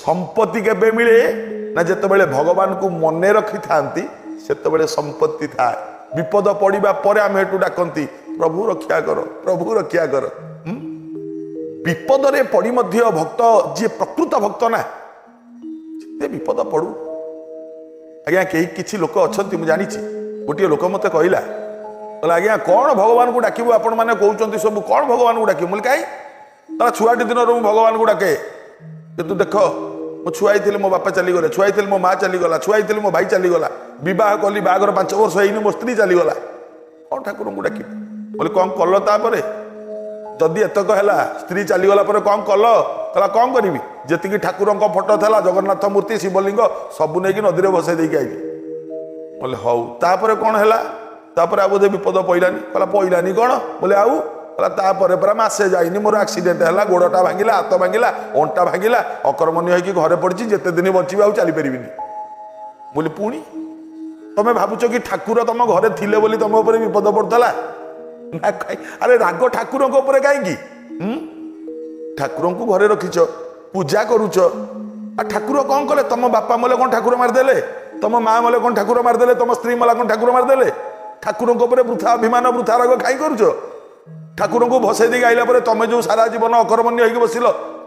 ସମ୍ପତ୍ତି କେବେ ମିଳେ ନା ଯେତେବେଳେ ଭଗବାନଙ୍କୁ ମନେ ରଖିଥାନ୍ତି ସେତେବେଳେ ସମ୍ପତ୍ତି ଥାଏ। ବିପଦ ପଡ଼ିବା ପରେ ଆମେ ହେଠୁ ଡାକନ୍ତି ପ୍ରଭୁ ରକ୍ଷା କର, ପ୍ରଭୁ ରକ୍ଷା କର। ବିପଦରେ ପଡ଼ି ମଧ୍ୟ ଭକ୍ତ ଯିଏ ପ୍ରକୃତ ଭକ୍ତ ନା, ଯେତେ ବିପଦ ପଡ଼ୁ ଆଜ୍ଞା। କେହି କିଛି ଲୋକ ଅଛନ୍ତି, ମୁଁ ଜାଣିଛି, ଗୋଟିଏ ଲୋକ ମୋତେ କହିଲା, କହିଲା ଆଜ୍ଞା କ'ଣ ଭଗବାନଙ୍କୁ ଡାକିବୁ, ଆପଣମାନେ କହୁଛନ୍ତି ସବୁ, କ'ଣ ଭଗବାନଙ୍କୁ ଡାକିବୁ? ମୁଁ କାହିଁ, ତାର ଛୁଆଟି ଦିନରୁ ମୁଁ ଭଗବାନଙ୍କୁ ଡାକେ, କିନ୍ତୁ ଦେଖ ମୁଁ ଛୁଆ ହେଇଥିଲି ମୋ ବାପା ଚାଲିଗଲେ, ଛୁଆ ହେଇଥିଲି ମୋ ମା ଚାଲିଗଲା, ଛୁଆ ହେଇଥିଲି ମୋ ଭାଇ ଚାଲିଗଲା, ବିବାହ କଲି, ବାହାଘର 5 ବର୍ଷ ହେଇନି ମୋ ସ୍ତ୍ରୀ ଚାଲିଗଲା, କ'ଣ ଠାକୁରଙ୍କୁ ଡାକିବୁ? ବୋଲେ କ'ଣ କଲ ତାପରେ? ଯଦି ଏତକ ହେଲା, ସ୍ତ୍ରୀ ଚାଲିଗଲା ପରେ କ'ଣ କଲ? କହିଲା କ'ଣ କରିବି, ଯେତିକି ଠାକୁରଙ୍କ ଫଟୋ ଥିଲା, ଜଗନ୍ନାଥ ମୂର୍ତ୍ତି, ଶିବଲିଙ୍ଗ ସବୁ ନେଇକି ନଦୀରେ ଭସେଇ ଦେଇକି ଆଇଲି। ବୋଲେ ହଉ, ତାପରେ କ'ଣ ହେଲା? ତାପରେ ଆଉ ବୋଧେ ବିପଦ ପଇଲାନି। କହିଲା ପଇଲାନି କ'ଣ? ବୋଲେ ଆଉ? କହିଲା ତାପରେ ପରା ମାସେ ଯାଇନି ମୋର ଆକ୍ସିଡେଣ୍ଟ ହେଲା, ଗୋଡ଼ଟା ଭାଙ୍ଗିଲା, ହାତ ଭାଙ୍ଗିଲା, ଅଣ୍ଟା ଭାଙ୍ଗିଲା, ଅକର୍ମଣ୍ୟ ହେଇକି ଘରେ ପଡ଼ିଛି, ଯେତେ ଦିନ ବଞ୍ଚିବି ଆଉ ଚାଲିପାରିବିନି। ବୋଲି ପୁଣି ତମେ ଭାବୁଛ କି ଠାକୁର ତମ ଘରେ ଥିଲେ ବୋଲି ତମ ଉପରେ ବିପଦ ପଡୁଥିଲା? ନା କାଇଁ, ଆରେ ରାଗ ଠାକୁରଙ୍କ ଉପରେ କାହିଁକି? ଠାକୁରଙ୍କୁ ଘରେ ରଖିଛ, ପୂଜା କରୁଛ, ଆଉ ଠାକୁର କ'ଣ କଲେ? ତମ ବାପା ମଲେ କ'ଣ ଠାକୁର ମାରିଦେଲେ? ତମ ମା ମଲେ କ'ଣ ଠାକୁର ମାରିଦେଲେ? ତମ ସ୍ତ୍ରୀ ମଲା କ'ଣ ଠାକୁର ମାରିଦେଲେ? ଠାକୁରଙ୍କ ଉପରେ ବୃଥା ଅଭିମାନ, ବୃଥା ରାଗ କାଇଁ କରୁଛ? ଠାକୁରଙ୍କୁ ଭସେଇ ଦେଇକି ଆଇଲା ପରେ ତମେ ଯୋଉ ସାରା ଜୀବନ ଅକର୍ମଣ୍ୟ ହେଇକି ବସିଲ,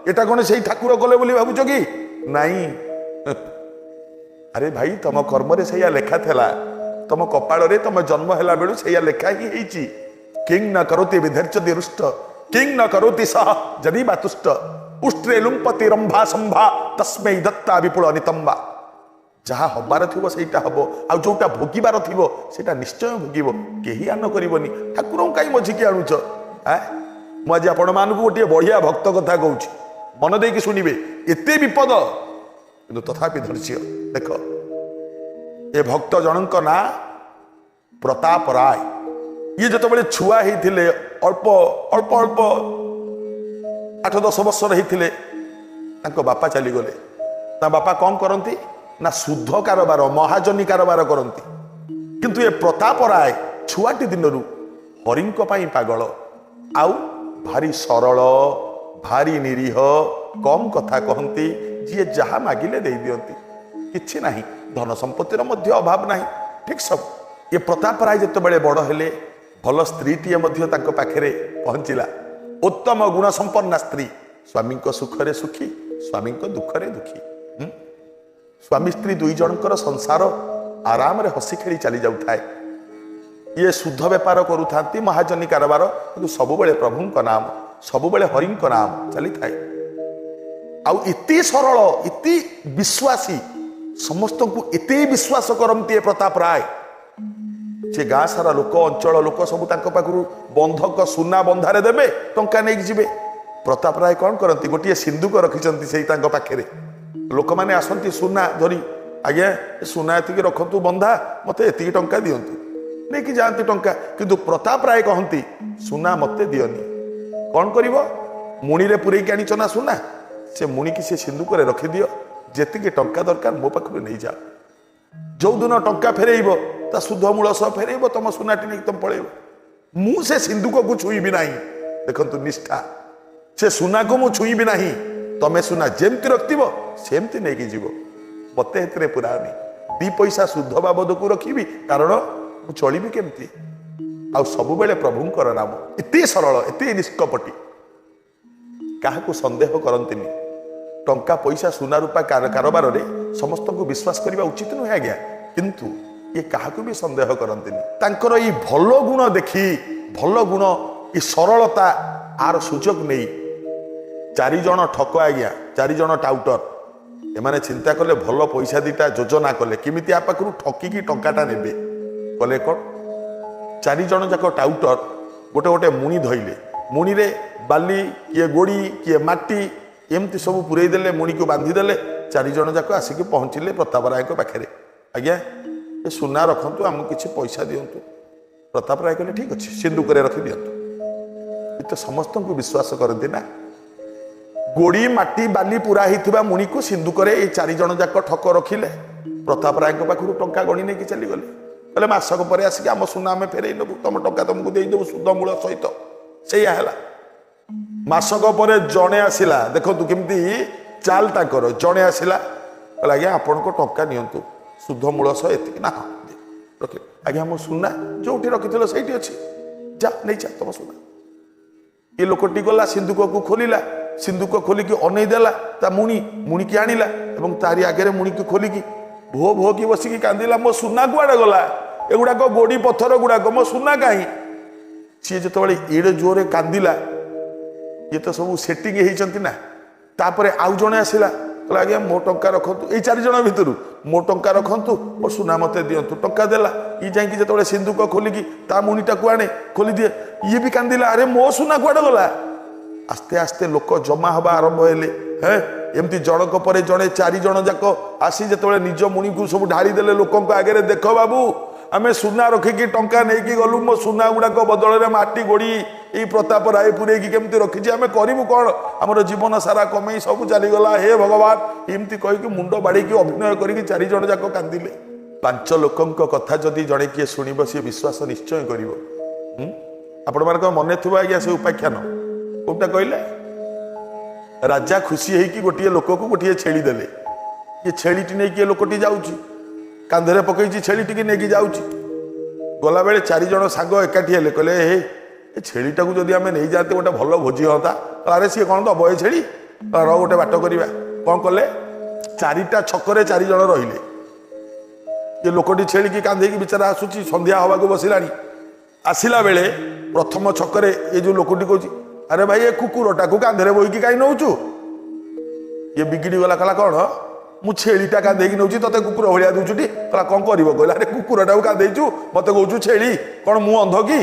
ଏଟା କ'ଣ ସେଇ ଠାକୁର କଲେ ବୋଲି ଭାବୁଛ କି? ନାଇଁ, ଆରେ ଭାଇ, ତମ କର୍ମରେ ସେଇଆ ଲେଖା ଥିଲା, ତମ କପାଳରେ ତମ ଜନ୍ମ ହେଲା ବେଳୁ ସେଇଆ ଲେଖା ହିଁ ହେଇଛି। କିଂ ନ କରୋତି ବିଧର୍ଚତି ରୁଷ୍ଟ, କିଂ ନ କରୋତି ସହ ଯଦି ବା ତୁଷ୍ଟ, ଉଷ୍ଟ୍ରେ ଲୁମ୍ପତି ରମ୍ଭା ସମ୍ଭା ତସ୍ମୈ ଦତ୍ତା ବିପୁଳ ନିତମ୍ବା। ଯାହା ହବାର ଥିବ ସେଇଟା ହବ, ଆଉ ଯୋଉଟା ଭୋଗିବାର ଥିବ ସେଇଟା ନିଶ୍ଚୟ ଭୋଗିବ, କେହି ଆନ କରିବନି। ଠାକୁରଙ୍କୁ କାହିଁ ମଝିକି ଆଣୁଛ? ମୁଁ ଆଜି ଆପଣମାନଙ୍କୁ ଗୋଟିଏ ବଢ଼ିଆ ଭକ୍ତ କଥା କହୁଛି, ମନ ଦେଇକି ଶୁଣିବେ। ଏତେ ବିପଦ କିନ୍ତୁ ତଥାପି ଧୈର୍ଯ୍ୟ। ଦେଖ, ଏ ଭକ୍ତ ଜଣଙ୍କ ନାଁ ପ୍ରତାପ ରାୟ। ଇଏ ଯେତେବେଳେ ଛୁଆ ହେଇଥିଲେ, ଅଳ୍ପ ଅଳ୍ପ ଅଳ୍ପ 8-10 ବର୍ଷର ହେଇଥିଲେ, ତାଙ୍କ ବାପା ଚାଲିଗଲେ। ତା ବାପା କ'ଣ କରନ୍ତି ନା ଶୁଦ୍ଧ କାରବାର, ମହାଜନୀ କାରବାର କରନ୍ତି। କିନ୍ତୁ ଏ ପ୍ରତାପ ରାୟ ଛୁଆଟି ଦିନରୁ ହରିଙ୍କ ପାଇଁ ପାଗଳ, ଆଉ ଭାରି ସରଳ, ଭାରି ନିରୀହ, କମ୍ କଥା କହନ୍ତି, ଯିଏ ଯାହା ମାଗିଲେ ଦେଇଦିଅନ୍ତି, କିଛି ନାହିଁ, ଧନ ସମ୍ପତ୍ତିର ମଧ୍ୟ ଅଭାବ ନାହିଁ, ଠିକ୍ ସବୁ। ଏ ପ୍ରତାପ ରାୟ ଯେତେବେଳେ ବଡ଼ ହେଲେ, ଭଲ ସ୍ତ୍ରୀଟିଏ ମଧ୍ୟ ତାଙ୍କ ପାଖରେ ପହଞ୍ଚିଲା, ଉତ୍ତମ ଗୁଣ ସମ୍ପନ୍ନା ସ୍ତ୍ରୀ, ସ୍ୱାମୀଙ୍କ ସୁଖରେ ସୁଖୀ, ସ୍ୱାମୀଙ୍କ ଦୁଃଖରେ ଦୁଃଖୀ। ସ୍ୱାମୀ ସ୍ତ୍ରୀ ଦୁଇ ଜଣଙ୍କର ସଂସାର ଆରାମରେ ହସି ଖେଳି ଚାଲି ଯାଉଥାଏ। ଇଏ ଶୁଦ୍ଧ ବେପାର କରୁଥାନ୍ତି, ମହାଜନୀ କାରବାର, କିନ୍ତୁ ସବୁବେଳେ ପ୍ରଭୁଙ୍କ ନାମ, ସବୁବେଳେ ହରିଙ୍କ ନାମ ଚାଲିଥାଏ। ଆଉ ଏତେ ସରଳ, ଏତେ ବିଶ୍ୱାସୀ, ସମସ୍ତଙ୍କୁ ଏତେ ବିଶ୍ୱାସ କରନ୍ତି ଏ ପ୍ରତାପ ରାୟ। ସେ ଗାଁ ସାରା ଲୋକ, ଅଞ୍ଚଳ ଲୋକ ସବୁ ତାଙ୍କ ପାଖରୁ ବନ୍ଧକ ସୁନା ବନ୍ଧାରେ ଦେବେ, ଟଙ୍କା ନେଇକି ଯିବେ। ପ୍ରତାପ ରାୟ କ'ଣ କରନ୍ତି, ଗୋଟିଏ ସିନ୍ଧୁକ ରଖିଛନ୍ତି ସେଇ ତାଙ୍କ ପାଖରେ। ଲୋକମାନେ ଆସନ୍ତି ସୁନା ଧରି, ଆଜ୍ଞା ସୁନା ଏତିକି ରଖନ୍ତୁ ବନ୍ଧା, ମୋତେ ଏତିକି ଟଙ୍କା ଦିଅନ୍ତୁ, ନେଇକି ଯାଆନ୍ତି ଟଙ୍କା। କିନ୍ତୁ ପ୍ରତାପ ରାୟ କହନ୍ତି ସୁନା ମୋତେ ଦିଅନି। କ'ଣ କରିବ? ମୁଣିରେ ପୂରେଇକି ଆଣିଛ ନା ସୁନା, ସେ ମୁଣିକି ସେ ସିନ୍ଧୁକରେ ରଖିଦିଅ, ଯେତିକି ଟଙ୍କା ଦରକାର ମୋ ପାଖରୁ ନେଇଯାଅ। ଯୋଉଦିନ ଟଙ୍କା ଫେରେଇବ ତା ସୁଧ ମୂଳ ସହ ଫେରେଇବ, ତମ ସୁନାଟି ନେଇକି ତମେ ପଳେଇବ। ମୁଁ ସେ ସିନ୍ଧୁକକୁ ଛୁଇଁବି ନାହିଁ। ଦେଖନ୍ତୁ ନିଷ୍ଠା, ସେ ସୁନାକୁ ମୁଁ ଛୁଇଁବି ନାହିଁ, ତମେ ସୁନା ଯେମିତି ରଖିଥିବ ସେମିତି ନେଇକି ଯିବ, ମତେ ଏଥିରେ ପୁରାନି। 2 ପଇସା ସୁଧ ବାବଦକୁ ରଖିବି, କାରଣ ମୁଁ ଚଳିବି କେମିତି? ଆଉ ସବୁବେଳେ ପ୍ରଭୁଙ୍କର ନାମ। ଏତେ ସରଳ, ଏତେ ନିଷ୍କପଟି, କାହାକୁ ସନ୍ଦେହ କରନ୍ତିନି। ଟଙ୍କା ପଇସା ସୁନା ରୂପା କାରବାରରେ ସମସ୍ତଙ୍କୁ ବିଶ୍ୱାସ କରିବା ଉଚିତ ନୁହେଁ ଆଜ୍ଞା, କିନ୍ତୁ ଇଏ କାହାକୁ ବି ସନ୍ଦେହ କରନ୍ତିନି। ତାଙ୍କର ଏଇ ଭଲ ଗୁଣ ଦେଖି, ଭଲ ଗୁଣ, ଏ ସରଳତା, ଆର ସୁଯୋଗ ନେଇ 4 ଜଣ ଠକ ଆଜ୍ଞା, 4 ଜଣ ଟାଉଟର, ଏମାନେ ଚିନ୍ତା କଲେ ଭଲ ପଇସା ଦିଟା ଯୋଜନା କଲେ କେମିତି ଆ ପାଖରୁ ଠକିକି ଟଙ୍କାଟା ନେବେ। କଲେ କ'ଣ, 4 ଜଣ ଯାକ ଟାଉଟର ଗୋଟେ ଗୋଟେ ମୁଣି ଧଇଲେ, ମୁଣିରେ ବାଲି, କିଏ ଗୋଡ଼ି, କିଏ ମାଟି, ଏମିତି ସବୁ ପୂରେଇ ଦେଲେ, ମୁଣିକୁ ବାନ୍ଧିଦେଲେ। 4 ଜଣ ଯାକ ଆସିକି ପହଞ୍ଚିଲେ ପ୍ରତାପ ରାୟଙ୍କ ପାଖରେ। ଆଜ୍ଞା ଏ ସୁନା ରଖନ୍ତୁ, ଆମକୁ କିଛି ପଇସା ଦିଅନ୍ତୁ। ପ୍ରତାପ ରାୟ କହିଲେ ଠିକ୍ ଅଛି, ସିନ୍ଦୁକରେ ରଖିଦିଅନ୍ତୁ। ଏ ତ ସମସ୍ତଙ୍କୁ ବିଶ୍ୱାସ କରନ୍ତି ନା। ଗୋଡ଼ି ମାଟି ବାଲି ପୁରା ହେଇଥିବା ମୁଣିକୁ ସିନ୍ଦୁକରେ ଏଇ 4 ଜଣ ଯାକ ଠକ ରଖିଲେ। ପ୍ରତାପ ରାୟଙ୍କ ପାଖରୁ ଟଙ୍କା ଗଣି ନେଇକି ଚାଲିଗଲେ। କହିଲେ ମାସକ ପରେ ଆସିକି ଆମ ସୁନା ଆମେ ଫେରେଇ ନେବୁ, ତମ ଟଙ୍କା ତମକୁ ଦେଇଦେବୁ ସୁଧ ମୂଳ ସହିତ। ସେଇଆ ହେଲା। ମାସକ ପରେ ଜଣେ ଆସିଲା, ଦେଖନ୍ତୁ କେମିତି ଚାଲ ତାଙ୍କର। ଜଣେ ଆସିଲା, କହିଲା ଆଜ୍ଞା ଆପଣଙ୍କ ଟଙ୍କା ନିଅନ୍ତୁ, ସୁଧ ମୂଳ ସହ ଏତିକି। ନା ହଁ ରଖି ଆଜ୍ଞା, ମୋ ସୁନା ଯୋଉଠି ରଖିଥିଲ ସେଇଠି ଅଛି, ଯା ନେଇଯା ତମ ସୁନା। ଏ ଲୋକଟି ଗଲା, ସିନ୍ଧୁକକୁ ଖୋଲିଲା, ସିନ୍ଧୁକ ଖୋଲିକି ଅନେଇ ଦେଲା ତା ମୁଣି, ମୁଣିକି ଆଣିଲା ଏବଂ ତାରି ଆଗରେ ମୁଣିକି ଖୋଲିକି ଭୋ ଭୋକି ବସିକି କାନ୍ଦିଲା, ମୋ ସୁନା କୁଆଡ଼େ ଗଲା? ଏଗୁଡ଼ାକ ଗୋଡ଼ି ପଥର ଗୁଡ଼ାକ, ମୋ ସୁନା କାହିଁ? ସିଏ ଯେତେବେଳେ ଏଡ଼େ ଜୋରରେ କାନ୍ଦିଲା, ଇଏ ତ ସବୁ ସେଟିଂ ହେଇଛନ୍ତି ନା। ତାପରେ ଆଉ ଜଣେ ଆସିଲା, କହିଲା ଆଜ୍ଞା ମୋ ଟଙ୍କା ରଖନ୍ତୁ, ଏଇ ଚାରିଜଣ ଭିତରୁ ମୋ ଟଙ୍କା ରଖନ୍ତୁ, ମୋ ସୁନା ମୋତେ ଦିଅନ୍ତୁ। ଟଙ୍କା ଦେଲା। ଇଏ ଯାଇକି ଯେତେବେଳେ ସିନ୍ଧୁକ ଖୋଲିକି ତା ମୁଣିଟାକୁ ଆଣେ, ଖୋଲିଦିଏ, ଇଏ ବି କାନ୍ଦିଲା, ଆରେ ମୋ ସୁନା କୁଆଡ଼େ ଗଲା? ଆସ୍ତେ ଆସ୍ତେ ଲୋକ ଜମା ହେବା ଆରମ୍ଭ ହେଲେ। ହେଁ ଏମିତି ଜଣକ ପରେ ଜଣେ ଚାରିଜଣ ଯାକ ଆସି ଯେତେବେଳେ ନିଜ ମୁଣିକୁ ସବୁ ଢାଳି ଦେଲେ ଲୋକଙ୍କ ଆଗରେ, ଦେଖ ବାବୁ ଆମେ ସୁନା ରଖିକି ଟଙ୍କା ନେଇକି ଗଲୁ, ମୋ ସୁନା ଗୁଡ଼ାକ ବଦଳରେ ମାଟି ଗୋଡ଼ି ଏଇ ପ୍ରତାପ ରାୟ ପୁରେଇକି କେମିତି ରଖିଛି, ଆମେ କରିବୁ କ'ଣ? ଆମର ଜୀବନ ସାରା କମେଇ ସବୁ ଚାଲିଗଲା, ହେ ଭଗବାନ। ଏମିତି କହିକି ମୁଣ୍ଡ ବାଡ଼େଇକି ଅଭିନୟ କରିକି ଚାରିଜଣ ଯାକ କାନ୍ଦିଲେ। ପାଞ୍ଚ ଲୋକଙ୍କ କଥା ଯଦି ଜଣେ କିଏ ଶୁଣିବ, ସିଏ ବିଶ୍ୱାସ ନିଶ୍ଚୟ କରିବ। ଆପଣମାନଙ୍କ ମନେ ଥିବ ଆଜ୍ଞା ସେ ଉପାଖ୍ୟାନ କୋଉଟା କହିଲେ? ରାଜା ଖୁସି ହେଇକି ଗୋଟିଏ ଲୋକକୁ ଗୋଟିଏ ଛେଳି ଦେଲେ। ଇଏ ଛେଳିଟି ନେଇକି ଏ ଲୋକଟି ଯାଉଛି, କାନ୍ଧରେ ପକେଇଛି ଛେଳିଟିକି ନେଇକି ଯାଉଛି। ଗଲାବେଳେ ଚାରିଜଣ ସାଙ୍ଗ ଏକାଠି ହେଲେ, କହିଲେ ହେ ଏ ଛେଳିଟାକୁ ଯଦି ଆମେ ନେଇଯାଆନ୍ତେ ଗୋଟେ ଭଲ ଭୋଜି ହୁଅନ୍ତା। ଆରେ ସିଏ କ'ଣ ଦବ ଏ ଛେଳି? ର ଗୋଟେ ବାଟ କରିବା। କ'ଣ କଲେ? ଚାରିଟା ଛକରେ ଚାରିଜଣ ରହିଲେ। ଏ ଲୋକଟି ଛେଳିକି କାନ୍ଧେଇକି ବିଚାରା ଆସୁଛି, ସନ୍ଧ୍ୟା ହେବାକୁ ବସିଲାଣି। ଆସିଲା ବେଳେ ପ୍ରଥମ ଛକରେ ଏ ଯୋଉ ଲୋକଟି କହୁଛି, ଆରେ ଭାଇ ଏ କୁକୁରଟାକୁ କାନ୍ଧରେ ବୋହିକି କାହିଁ ନେଉଛୁ? ଇଏ ବିଗିଡ଼ି ଗଲା, କହିଲା କ'ଣ ମୁଁ ଛେଳିଟା କାନ୍ଧେଇକି ନେଉଛି, ତତେ କୁକୁର ଭଳିଆ ଦେଉଛୁ ଟି? କହିଲା କ'ଣ କରିବ? କହିଲା ଆରେ କୁକୁରଟାକୁ କାନ୍ଧେଇଛୁ, ମତେ କହୁଛୁ ଛେଳି, କ'ଣ ମୁଁ ଅନ୍ଧ କି?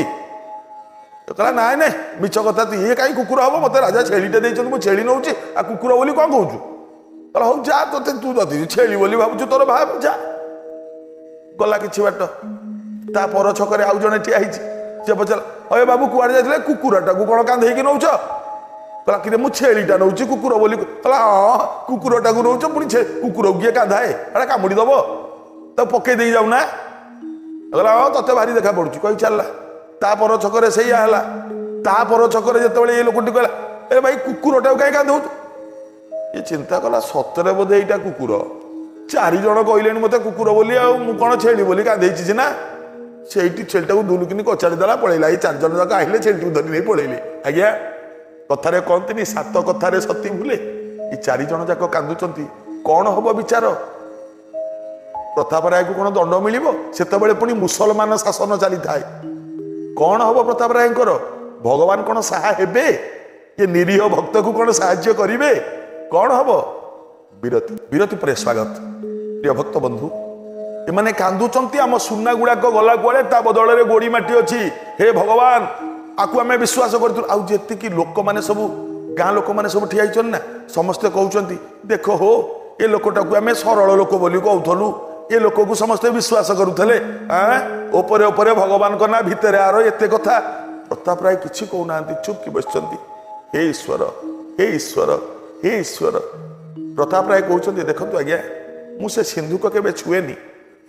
କହିଲା ନାଇଁ ନାଇଁ ମିଛ କଥା, ତୁ ଇଏ କାହିଁ କୁକୁର ହବ, ମତେ ରାଜା ଛେଳିଟା ଦେଇଛନ୍ତି, ମୁଁ ଛେଳି ନେଉଛି, ଆଉ କୁକୁର ବୋଲି କ'ଣ କହୁଛୁ? କହିଲା ହଉ ଯା, ତତେ ତୁ ଯଦି ଛେଳି ବୋଲି ଭାବୁଛୁ ତୋର ଭାବ, ଯା। ଗଲା କିଛି ବାଟ, ତା ପର ଛକରେ ଆଉ ଜଣେ ଠିଆ ହେଇଛି। ସେ ପଚାରିଲା, ଅଏ ବାବୁ କୁଆଡ଼େ ଯାଇଥିଲେ, କୁକୁରଟାକୁ କ'ଣ କାନ୍ଧେଇକି ନେଉଛ? କହିଲା କିରେ ମୁଁ ଛେଳିଟା ନେଉଛି କୁକୁର ବୋଲି। କହିଲା ହଁ କୁକୁରଟାକୁ ନେଉଛ, ପୁଣି କୁକୁରକୁ କିଏ କାନ୍ଧାଏ, ଏଟା କାମୁଡ଼ି ଦବ, ତାକୁ ପକେଇ ଦେଇ ଯାଉନା। କହିଲା ହଁ ତତେ ଭାରି ଦେଖା ପଡୁଛି, କହି ଚାଲିଲା। ତା ପର ଛକରେ ସେଇଆ ହେଲା। ତା ପର ଛକରେ ଯେତେବେଳେ ଏ ଲୋକଟି କହିଲା, ଏ ଭାଇ କୁକୁରଟାକୁ କାହିଁ କାନ୍ଧଉଛୁ? ଇଏ ଚିନ୍ତା କଲା ସତରେ ବୋଧେ ଏଇଟା କୁକୁର, ଚାରିଜଣ କହିଲେଣି ମତେ କୁକୁର ବୋଲି, ଆଉ ମୁଁ କ'ଣ ଛେଳି ବୋଲି କାନ୍ଧେଇଛି ସିନା। ସେଇଠି ଛେଳିଟାକୁ ଦୁଲୁକିନି କଚାଡ଼ି ଦେଲା, ପଳେଇଲା। ଏଇ ଚାରିଜଣ ଯାକ ଆସିଲେ, ଛେଳିଟିକୁ ଧରି ନେଇ ପଳେଇଲେ। ଆଜ୍ଞା କଥାରେ କହନ୍ତିନି ସାତ କଥାରେ ସତୀ ଭୁଲେ। ଏଇ ଚାରିଜଣ ଯାକ କାନ୍ଦୁଛନ୍ତି, କ'ଣ ହବ ବିଚାର? ପ୍ରତାପ ରାୟକୁ କ'ଣ ଦଣ୍ଡ ମିଳିବ? ସେତେବେଳେ ପୁଣି ମୁସଲମାନ ଶାସନ ଚାଲିଥାଏ। କ'ଣ ହବ ପ୍ରତାପ ରାୟଙ୍କର? ଭଗବାନ କ'ଣ ସାହା ହେବେ? ଏ ନିରୀହ ଭକ୍ତକୁ କ'ଣ ସାହାଯ୍ୟ କରିବେ? କ'ଣ ହବ? ବିରତି, ବିରତି ପରେ ସ୍ୱାଗତ। ପ୍ରିୟ ଭକ୍ତ ବନ୍ଧୁ, ଏମାନେ କାନ୍ଦୁଛନ୍ତି ଆମ ସୁନା ଗୁଡ଼ାକ ଗଲା କୁଆଡ଼େ, ତା ବଦଳରେ ଗୋଡ଼ି ମାଟି ଅଛି, ହେ ଭଗବାନ ଆକୁ ଆମେ ବିଶ୍ୱାସ କରିଥିଲୁ। ଆଉ ଯେତିକି ଲୋକମାନେ ସବୁ ଗାଁ ଲୋକମାନେ ସବୁ ଠିଆ ହେଇଛନ୍ତି ନା, ସମସ୍ତେ କହୁଛନ୍ତି ଦେଖ ହୋ ଏ ଲୋକଟାକୁ ଆମେ ସରଳ ଲୋକ ବୋଲି କହୁଥିଲୁ, ଏ ଲୋକକୁ ସମସ୍ତେ ବିଶ୍ୱାସ କରୁଥିଲେ, ଉପରେ ଉପରେ ଭଗବାନଙ୍କ ନାଁ, ଭିତରେ ଆର ଏତେ କଥା। ପ୍ରତାପ ରାୟ କିଛି କହୁନାହାନ୍ତି, ଚୁପ୍ କି ବସିଛନ୍ତି। ହେ ଈଶ୍ୱର, ହେ ଈଶ୍ୱର, ହେ ଈଶ୍ୱର। ପ୍ରତାପ ରାୟ କହୁଛନ୍ତି ଦେଖନ୍ତୁ ଆଜ୍ଞା, ମୁଁ ସେ ସିନ୍ଧୁକ କେବେ ଛୁଏନି,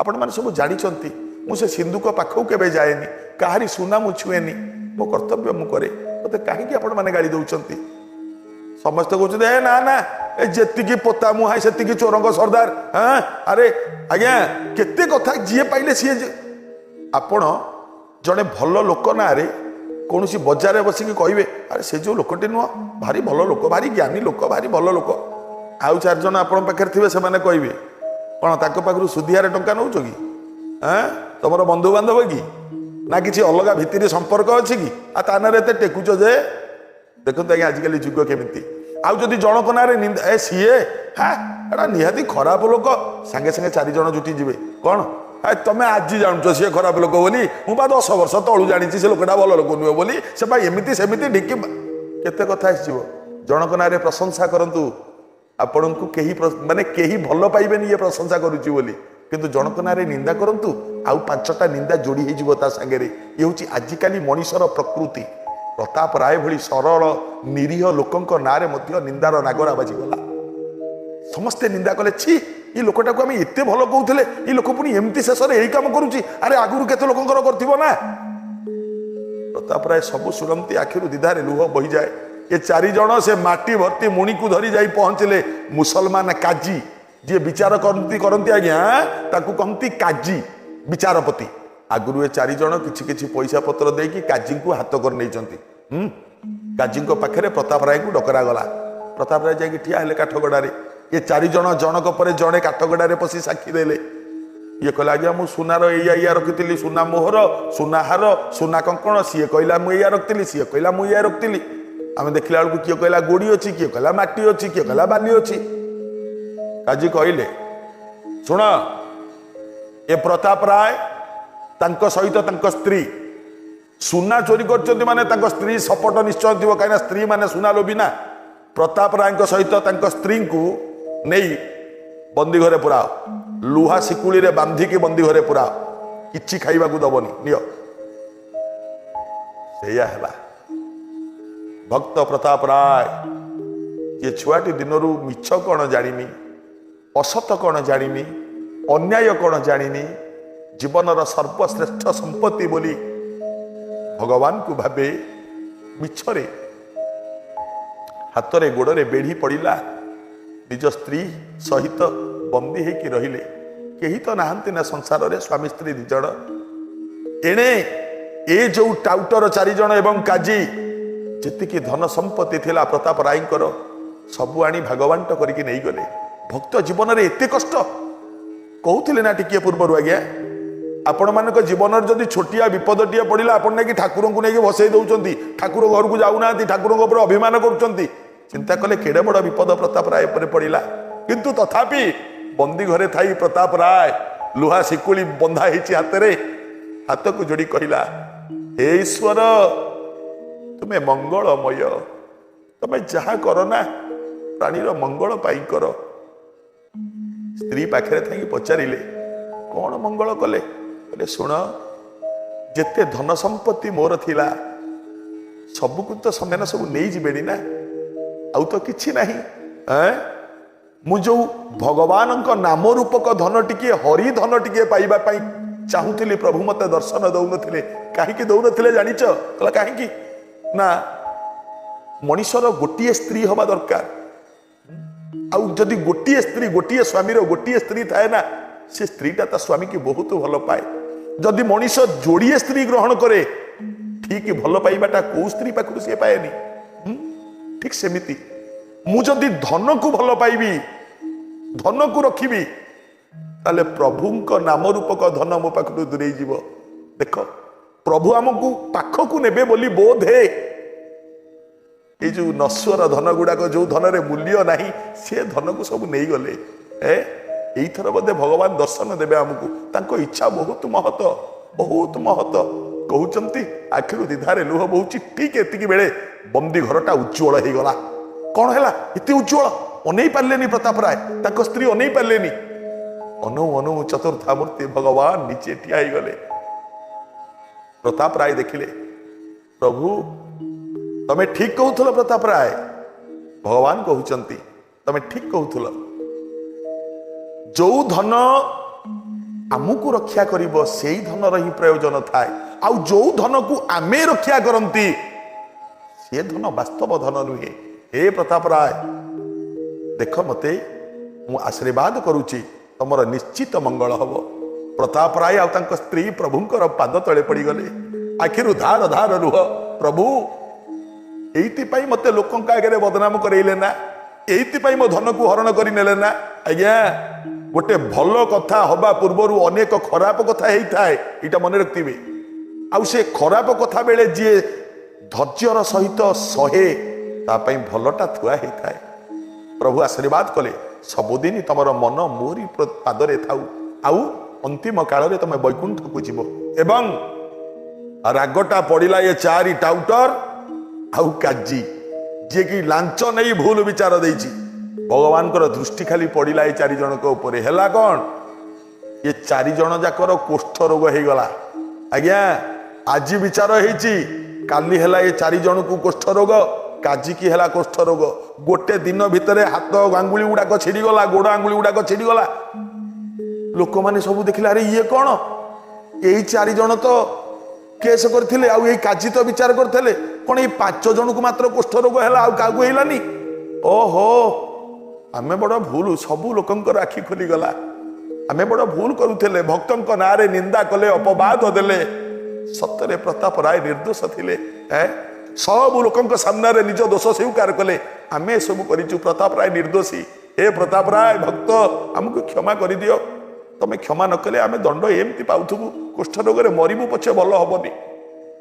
ଆପଣମାନେ ସବୁ ଜାଣିଛନ୍ତି, ମୁଁ ସେ ସିନ୍ଧୁକ ପାଖକୁ କେବେ ଯାଏନି, କାହାରି ସୁନା ମୁଁ ଛୁଏନି, ମୋ କର୍ତ୍ତବ୍ୟ ମୁଁ କରେ, ମୋତେ କାହିଁକି ଆପଣମାନେ ଗାଳି ଦେଉଛନ୍ତି? ସମସ୍ତେ କହୁଛନ୍ତି ଏ ନା ନା, ଏ ଯେତିକି ପୋତା ମୁହାଁ ସେତିକି ଚୋରଙ୍କ ସର୍ଦ୍ଦାର। ହଁ ଆରେ ଆଜ୍ଞା କେତେ କଥା, ଯିଏ ପାଇଲେ ସିଏ। ଆପଣ ଜଣେ ଭଲ ଲୋକ ନାଁରେ କୌଣସି ବଜାରରେ ବସିକି କହିବେ, ଆରେ ସେ ଯେଉଁ ଲୋକଟି ନୁହଁ ଭାରି ଭଲ ଲୋକ, ଭାରି ଜ୍ଞାନୀ ଲୋକ, ଭାରି ଭଲ ଲୋକ। ଆଉ ଚାରିଜଣ ଆପଣଙ୍କ ପାଖରେ ଥିବେ, ସେମାନେ କହିବେ କ'ଣ ତାଙ୍କ ପାଖରୁ ସୁଧିଆରେ ଟଙ୍କା ନେଉଛ କି? ହଁ ତମର ବନ୍ଧୁବାନ୍ଧବ କି ନା କିଛି ଅଲଗା ଭିତରେ ସମ୍ପର୍କ ଅଛି କି? ଆଉ ତା ନାଁରେ ଏତେ ଟେକୁଛ ଯେ? ଦେଖନ୍ତୁ ଆଜ୍ଞା ଆଜିକାଲି ଯୁଗ କେମିତି। ଆଉ ଯଦି ଜଣଙ୍କ ନାଁରେ ନିନ୍ଦା, ଏ ସିଏ ହଁ ଏଟା ନିହାତି ଖରାପ ଲୋକ, ସାଙ୍ଗେ ସାଙ୍ଗେ ଚାରିଜଣ ଜୁଟିଯିବେ, କ'ଣ ତମେ ଆଜି ଜାଣୁଛ ସିଏ ଖରାପ ଲୋକ ବୋଲି? ମୁଁ ବା 10 ବର୍ଷ ତଳୁ ଜାଣିଛି ସେ ଲୋକଟା ଭଲ ଲୋକ ନୁହେଁ ବୋଲି, ସେ ବା ଏମିତି ସେମିତି ଢିକି କେତେ କଥା ଆସିଯିବ। ଜଣଙ୍କ ନାଁରେ ପ୍ରଶଂସା କରନ୍ତୁ, ଆପଣଙ୍କୁ କେହି ମାନେ କେହି ଭଲ ପାଇବେନି ଇଏ ପ୍ରଶଂସା କରୁଛି ବୋଲି, କିନ୍ତୁ ଜଣଙ୍କ ନାଁରେ ନିନ୍ଦା କରନ୍ତୁ, ଆଉ 5ଟା ନିନ୍ଦା ଯୋଡ଼ି ହେଇଯିବ ତା ସାଙ୍ଗରେ। ଇଏ ହେଉଛି ଆଜିକାଲି ମଣିଷର ପ୍ରକୃତି। ପ୍ରତାପ ରାୟ ଭଳି ସରଳ ନିରୀହ ଲୋକଙ୍କ ନାଁରେ ମଧ୍ୟ ନିନ୍ଦାର ନାଗରା ବାଜିଗଲା। ସମସ୍ତେ ନିନ୍ଦା କଲେ, ଛି ଏ ଲୋକଟାକୁ ଆମେ ଏତେ ଭଲ କହୁଥିଲେ, ଏ ଲୋକ ପୁଣି ଏମିତି ଶେଷରେ ଏଇ କାମ କରୁଛି, ଆରେ ଆଗରୁ କେତେ ଲୋକଙ୍କର କରିଥିବ ନା। ପ୍ରତାପ ରାୟ ସବୁ ଶୁଣନ୍ତି, ଆଖିରୁ ଦ୍ୱିଧାରେ ଲୁହ ବହିଯାଏ। ଏ ଚାରିଜଣ ସେ ମାଟି ଭର୍ତ୍ତି ମୁଣିକୁ ଧରି ଯାଇ ପହଞ୍ଚିଲେ ମୁସଲମାନ କାଜି, ଯିଏ ବିଚାର କରନ୍ତି ଆଜ୍ଞା, ତାକୁ କହନ୍ତି କାଜି, ବିଚାରପତି। ଆଗରୁ ଏ ଚାରିଜଣ କିଛି କିଛି ପଇସା ପତ୍ର ଦେଇକି କାଜିଙ୍କୁ ହାତ କରି ନେଇଛନ୍ତି। କାଜିଙ୍କ ପାଖରେ ପ୍ରତାପ ରାୟଙ୍କୁ ଡକରା ଗଲା। ପ୍ରତାପ ରାୟ ଯାଇକି ଠିଆ ହେଲେ କାଠଗଡ଼ାରେ। ଏ ଚାରିଜଣ ଜଣକ ପରେ ଜଣେ କାଠଗଡ଼ାରେ ପଶି ସାକ୍ଷୀ ଦେଲେ। ଇଏ କହିଲା, ଆଜ୍ଞା ମୁଁ ସୁନାର ଏଇଆ ଏଇଆ ରଖିଥିଲି, ସୁନା ମୋହର, ସୁନା ହାର, ସୁନା କଙ୍କଣ। ସିଏ କହିଲା ମୁଁ ଏଇଆ ରଖିଥିଲି, ସିଏ କହିଲା ମୁଁ ଏଇଆ ରଖିଥିଲି। ଆମେ ଦେଖିଲା ବେଳକୁ କିଏ କହିଲା ଗୋଡ଼ି ଅଛି, କିଏ କହିଲା ମାଟି ଅଛି, କିଏ କହିଲା ବାଲି ଅଛି। କାଜି କହିଲେ, ଶୁଣ, ଏ ପ୍ରତାପ ରାୟ ତାଙ୍କ ସହିତ ତାଙ୍କ ସ୍ତ୍ରୀ ସୁନା ଚୋରି କରିଛନ୍ତି, ମାନେ ତାଙ୍କ ସ୍ତ୍ରୀ ସପଟ ନିଶ୍ଚୟ ଥିବ, କାହିଁକିନା ସ୍ତ୍ରୀ ମାନେ ସୁନା ଲୋଭି ନା। ପ୍ରତାପ ରାୟଙ୍କ ସହିତ ତାଙ୍କ ସ୍ତ୍ରୀଙ୍କୁ ନେଇ ବନ୍ଦୀ ଘରେ ପୁରାଅ, ଲୁହା ଶିକୁଳିରେ ବାନ୍ଧିକି ବନ୍ଦୀ ଘରେ ପୁରାଅ, କିଛି ଖାଇବାକୁ ଦବନି, ନିଅ। ସେଇଆ ହେଲା। ଭକ୍ତ ପ୍ରତାପ ରାୟ ଯିଏ ଛୁଆଟି ଦିନରୁ ମିଛ କ'ଣ ଜାଣିନି, ଅସତ କ'ଣ ଜାଣିନି, ଅନ୍ୟାୟ କ'ଣ ଜାଣିନି, ଜୀବନର ସର୍ବଶ୍ରେଷ୍ଠ ସମ୍ପତ୍ତି ବୋଲି ଭଗବାନଙ୍କୁ ଭାବେ, ମିଛରେ ହାତରେ ଗୋଡ଼ରେ ବେଢ଼ି ପଡ଼ିଲା, ନିଜ ସ୍ତ୍ରୀ ସହିତ ବନ୍ଦୀ ହେଇକି ରହିଲେ। କେହି ତ ନାହାନ୍ତି ନା ସଂସାରରେ, ସ୍ୱାମୀ ସ୍ତ୍ରୀ ଦି ଜଣ। ଏଣେ ଏ ଯୋଉ ଟାଉଟର ଚାରିଜଣ ଏବଂ କାଜୀ, ଯେତିକି ଧନ ସମ୍ପତ୍ତି ଥିଲା ପ୍ରତାପ ରାୟଙ୍କର ସବୁ ଆଣି ଭାଗବାଣ୍ଟ କରିକି ନେଇଗଲେ। ଭକ୍ତ ଜୀବନରେ ଏତେ କଷ୍ଟ କହୁଥିଲେ ନା ଟିକିଏ ପୂର୍ବରୁ ଆଜ୍ଞା, ଆପଣମାନଙ୍କ ଜୀବନରେ ଯଦି ଛୋଟିଆ ବିପଦଟିଏ ପଡ଼ିଲା, ଆପଣ ନେଇକି ଠାକୁରଙ୍କୁ ନେଇକି ଭସେଇ ଦଉଛନ୍ତି, ଠାକୁର ଘରକୁ ଯାଉନାହାନ୍ତି, ଠାକୁରଙ୍କ ଉପରେ ଅଭିମାନ କରୁଛନ୍ତି। ଚିନ୍ତା କଲେ କେଡ଼େ ବଡ଼ ବିପଦ ପ୍ରତାପ ରାୟ ଉପରେ ପଡ଼ିଲା। କିନ୍ତୁ ତଥାପି ବନ୍ଦୀ ଘରେ ଥାଇ ପ୍ରତାପ ରାୟ ଲୁହା ଶିକୁଳି ବନ୍ଧା ହେଇଛି ହାତରେ, ହାତକୁ ଯୋଡ଼ି କହିଲା, ହେ ଈଶ୍ୱର, ତୁମେ ମଙ୍ଗଳମୟ, ତମେ ଯାହା କର ନା ପ୍ରାଣୀର ମଙ୍ଗଳ ପାଇଁ କର। ସ୍ତ୍ରୀ ପାଖରେ ଥାଇକି ପଚାରିଲେ, କ'ଣ ମଙ୍ଗଳ କଲେ? କହିଲେ, ଶୁଣ, ଯେତେ ଧନ ସମ୍ପତ୍ତି ମୋର ଥିଲା ସବୁକୁ ତ ସେମାନେ ସବୁ ନେଇଯିବେଣି ନା, ଆଉ ତ କିଛି ନାହିଁ। ମୁଁ ଯୋଉ ଭଗବାନଙ୍କ ନାମ ରୂପକ ଧନ ଟିକିଏ, ହରି ଧନ ଟିକିଏ ପାଇବା ପାଇଁ ଚାହୁଁଥିଲି, ପ୍ରଭୁ ମତେ ଦର୍ଶନ ଦଉନଥିଲେ। କାହିଁକି ଦଉନଥିଲେ ଜାଣିଛ? କହିଲା କାହିଁକି ନା, ମଣିଷର ଗୋଟିଏ ସ୍ତ୍ରୀ ହବା ଦରକାର। ଆଉ ଯଦି ଗୋଟିଏ ସ୍ତ୍ରୀ, ଗୋଟିଏ ସ୍ୱାମୀର ଗୋଟିଏ ସ୍ତ୍ରୀ ଥାଏ ନା, ସେ ସ୍ତ୍ରୀଟା ତା ସ୍ୱାମୀକି ବହୁତ ଭଲ ପାଏ। ଯଦି ମଣିଷ ଯୋଡ଼ିଏ ସ୍ତ୍ରୀ ଗ୍ରହଣ କରେ, ଠିକ ଭଲ ପାଇବାଟା କୋଉ ସ୍ତ୍ରୀ ପାଖରୁ ସିଏ ପାଏନି। ଠିକ ସେମିତି ମୁଁ ଯଦି ଧନକୁ ଭଲ ପାଇବି, ଧନକୁ ରଖିବି, ତାହେଲେ ପ୍ରଭୁଙ୍କ ନାମ ରୂପକ ଧନ ମୋ ପାଖରୁ ଦୂରେଇ ଯିବ। ଦେଖ, ପ୍ରଭୁ ଆମକୁ ପାଖକୁ ନେବେ ବୋଲି ବୋଧେ ଏଇ ଯୋଉ ନଶ୍ୱର ଧନ ଗୁଡାକ, ଯୋଉ ଧନରେ ମୂଲ୍ୟ ନାହିଁ, ସେ ଧନକୁ ସବୁ ନେଇଗଲେ। ଏଇଥର ବୋଧେ ଭଗବାନ ଦର୍ଶନ ଦେବେ ଆମକୁ। ତାଙ୍କ ଇଚ୍ଛା ବହୁତ ମହତ, ବହୁତ ମହତ। କହୁଛନ୍ତି, ଆଖିରୁ ଦ୍ୱିଧାରେ ଲୁହ ବହୁଛି। ଠିକ ଏତିକି ବେଳେ ବନ୍ଦୀ ଘରଟା ଉଜ୍ଜଳ ହେଇଗଲା। କ'ଣ ହେଲା ଏତେ ଉଜ୍ଜଳ? ଅନେଇ ପାରିଲେନି ପ୍ରତାପ ରାୟ, ତାଙ୍କ ସ୍ତ୍ରୀ ଅନେଇ ପାରିଲେନି। ଅନଉ ଅନଉ ଚତୁର୍ଥା ମୂର୍ତ୍ତି ଭଗବାନ ନିଜେ ଠିଆ ହେଇଗଲେ। ପ୍ରତାପ ରାୟ ଦେଖିଲେ, ପ୍ରଭୁ ତମେ ଠିକ କହୁଥିଲ। ପ୍ରତାପ ରାୟ, ଭଗବାନ କହୁଛନ୍ତି ତମେ ଠିକ କହୁଥିଲ। ଯୋଉ ଧନ ଆମକୁ ରକ୍ଷା କରିବ ସେଇ ଧନର ହିଁ ପ୍ରୟୋଜନ ଥାଏ, ଆଉ ଯୋଉ ଧନକୁ ଆମେ ରକ୍ଷା କରନ୍ତି ସେ ଧନ ବାସ୍ତବ ଧନ ନୁହେଁ। ହେ ପ୍ରତାପ ରାୟ, ଦେଖ ମତେ, ମୁଁ ଆଶୀର୍ବାଦ କରୁଛି, ତମର ନିଶ୍ଚିତ ମଙ୍ଗଳ ହବ। ପ୍ରତାପ ରାୟ ଆଉ ତାଙ୍କ ସ୍ତ୍ରୀ ପ୍ରଭୁଙ୍କର ପାଦ ତଳେ ପଡ଼ିଗଲେ, ଆଖିରୁ ଧାର ଧାର ଲୁହ। ପ୍ରଭୁ, ଏଇଥିପାଇଁ ମତେ ଲୋକଙ୍କ ଆଗରେ ବଦନାମ କରେଇଲେ ନା, ଏଇଥିପାଇଁ ମୋ ଧନକୁ ହରଣ କରି ନେଲେ ନା? ଆଜ୍ଞା, ଗୋଟେ ଭଲ କଥା ହବା ପୂର୍ବରୁ ଅନେକ ଖରାପ କଥା ହେଇଥାଏ, ଏଇଟା ମନେ ରଖିଥିବେ। ଆଉ ସେ ଖରାପ କଥା ବେଳେ ଯିଏ ଧୈର୍ଯ୍ୟର ସହିତ ସହେ, ତା ପାଇଁ ଭଲଟା ଥୁଆ ହେଇଥାଏ। ପ୍ରଭୁ ଆଶୀର୍ବାଦ କଲେ, ସବୁଦିନ ତମର ମନ ମୋରି ପାଦରେ ଥାଉ, ଆଉ ଅନ୍ତିମ କାଳରେ ତମେ ବୈକୁଣ୍ଠକୁ ଯିବ। ଏବଂ ରାଗଟା ପଡ଼ିଲା ଏ ଚାରି ଟାଉଟର ଆଉ କାଜି, ଯିଏକି ଲାଞ୍ଚ ନେଇ ଭୁଲ ବିଚାର ଦେଇଛି। ଭଗବାନଙ୍କର ଦୃଷ୍ଟି ଖାଲି ପଡ଼ିଲା ଏ ଚାରି ଜଣଙ୍କ ଉପରେ। ହେଲା କ'ଣ? ଏ ଚାରି ଜଣ ଯାକର କୋଷ୍ଠ ରୋଗ ହେଇଗଲା। ଆଜ୍ଞା, ଆଜି ବିଚାର ହେଇଛି, କାଲି ହେଲା ଏ ଚାରି ଜଣକୁ କୋଷ୍ଠ ରୋଗ, କାଜିକି ହେଲା କୋଷ୍ଠ ରୋଗ। ଗୋଟେ ଦିନ ଭିତରେ ହାତ ଆଙ୍ଗୁଳି ଗୁଡାକ ଛିଡିଗଲା, ଗୋଡ ଆଙ୍ଗୁଳି ଗୁଡାକ ଛିଡିଗଲା। ଲୋକମାନେ ସବୁ ଦେଖିଲେ, ଆରେ ଇଏ କ'ଣ? ଏଇ ଚାରି ଜଣ ତ କେସ୍ କରିଥିଲେ, ଆଉ ଏଇ କାଜି ତ ବିଚାର କରିଥିଲେ, କ'ଣ ଏଇ 5 ଜଣକୁ ମାତ୍ର କୁଷ୍ଠ ରୋଗ ହେଲା, ଆଉ କାହାକୁ ହେଲାନି? ଓହୋ, ଆମେ ବଡ଼ ଭୁଲ, ସବୁ ଲୋକଙ୍କର ଆଖି ଖୋଲିଗଲା। ଆମେ ବଡ଼ ଭୁଲ କରୁଥିଲେ, ଭକ୍ତଙ୍କ ନାଁରେ ନିନ୍ଦା କଲେ, ଅପବାଦ ଦେଲେ। ସତରେ ପ୍ରତାପ ରାୟ ନିର୍ଦ୍ଦୋଷ ଥିଲେ। ସବୁ ଲୋକଙ୍କ ସାମ୍ନାରେ ନିଜ ଦୋଷ ସ୍ୱୀକାର କଲେ, ଆମେ ଏସବୁ କରିଛୁ, ପ୍ରତାପ ରାୟ ନିର୍ଦ୍ଦୋଷୀ। ହେ ପ୍ରତାପ ରାୟ ଭକ୍ତ, ଆମକୁ କ୍ଷମା କରିଦିଅ। ତମେ କ୍ଷମା ନ କଲେ ଆମେ ଦଣ୍ଡ ଏମିତି ପାଉଥିବୁ, କୁଷ୍ଠ ରୋଗରେ ମରିବୁ ପଛେ ଭଲ ହବନି।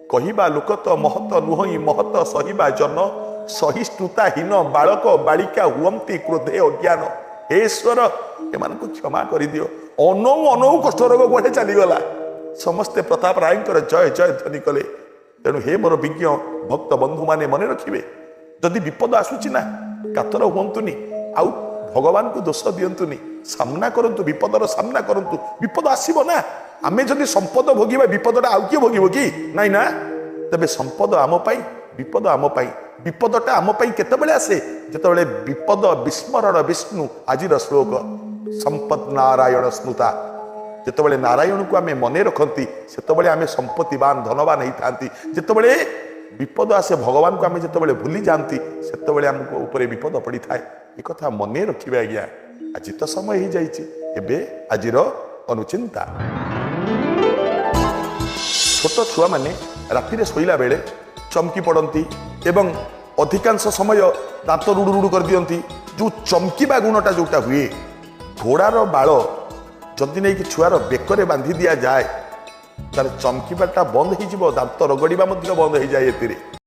କହିବା ଲୋକ ତ ମହତ ନୁହଁ, ମହତ ସହିବା ଜନ, ସହିଷ୍ଣୁତାହୀନ ବାଳକ ବାଳିକା ହୁଅନ୍ତି କ୍ରୋଧେ ଅଜ୍ଞାନ। ହେ ଈଶ୍ୱର, ଏମାନଙ୍କୁ କ୍ଷମା କରିଦିଅ। ଅନଉ ଅନଉ କୁଷ୍ଠ ରୋଗ କୁଆଡ଼େ ଚାଲିଗଲା। ସମସ୍ତେ ପ୍ରତାପ ରାୟଙ୍କର ଜୟ ଜୟ ଧ୍ୱନି କଲେ। ତେଣୁ ହେ ମୋର ବିଜ୍ଞ ଭକ୍ତ ବନ୍ଧୁମାନେ, ମନେ ରଖିବେ, ଯଦି ବିପଦ ଆସୁଛି ନା, କାତର ହୁଅନ୍ତୁନି, ଆଉ ଭଗବାନଙ୍କୁ ଦୋଷ ଦିଅନ୍ତୁନି। ସାମ୍ନା କରନ୍ତୁ, ବିପଦର ସାମ୍ନା କରନ୍ତୁ। ବିପଦ ଆସିବ ନା, ଆମେ ଯଦି ସମ୍ପଦ ଭୋଗିବା, ବିପଦଟା ଆଉ କିଏ ଭୋଗିବ କି? ନାଇଁ ନା। ତେବେ ସମ୍ପଦ ଆମ ପାଇଁ, ବିପଦ ଆମ ପାଇଁ। ବିପଦଟା ଆମ ପାଇଁ କେତେବେଳେ ଆସେ? ଯେତେବେଳେ ବିପଦ ବିସ୍ମରଣ ବିଷ୍ଣୁ। ଆଜିର ଶ୍ଲୋକ ସମ୍ପଦ ନାରାୟଣ ସ୍ମୃତା। ଯେତେବେଳେ ନାରାୟଣକୁ ଆମେ ମନେ ରଖନ୍ତି, ସେତେବେଳେ ଆମେ ସମ୍ପତ୍ତିବାନ ଧନବାନ ହେଇଥାନ୍ତି। ଯେତେବେଳେ ବିପଦ ଆସେ, ଭଗବାନଙ୍କୁ ଆମେ ଯେତେବେଳେ ଭୁଲି ଯାଆନ୍ତି, ସେତେବେଳେ ଆମକୁ ଉପରେ ବିପଦ ପଡ଼ିଥାଏ। ଏକଥା ମନେ ରଖିବେ ଆଜ୍ଞା। ଆଜି ତ ସମୟ ହେଇଯାଇଛି। ଏବେ ଆଜିର ଅନୁଚିନ୍ତା। ଛୋଟ ଛୁଆମାନେ ରାତିରେ ଶୋଇଲା ବେଳେ ଚମକି ପଡ଼ନ୍ତି ଏବଂ ଅଧିକାଂଶ ସମୟ ଦାନ୍ତ ରୁଡ଼ୁ ରୁଡ଼ୁ କରିଦିଅନ୍ତି। ଯେଉଁ ଚମକିବା ଗୁଣଟା ଯେଉଁଟା ହୁଏ, ଘୋଡ଼ାର ବାଳ ଯଦି ନେଇକି ଛୁଆର ବେକରେ ବାନ୍ଧି ଦିଆଯାଏ, ତାର ଚମକିବାଟା ବନ୍ଦ ହେଇଯିବ, ଦାନ୍ତ ରଗଡ଼ିବା ମଧ୍ୟ ବନ୍ଦ ହେଇଯାଏ ଏଥିରେ।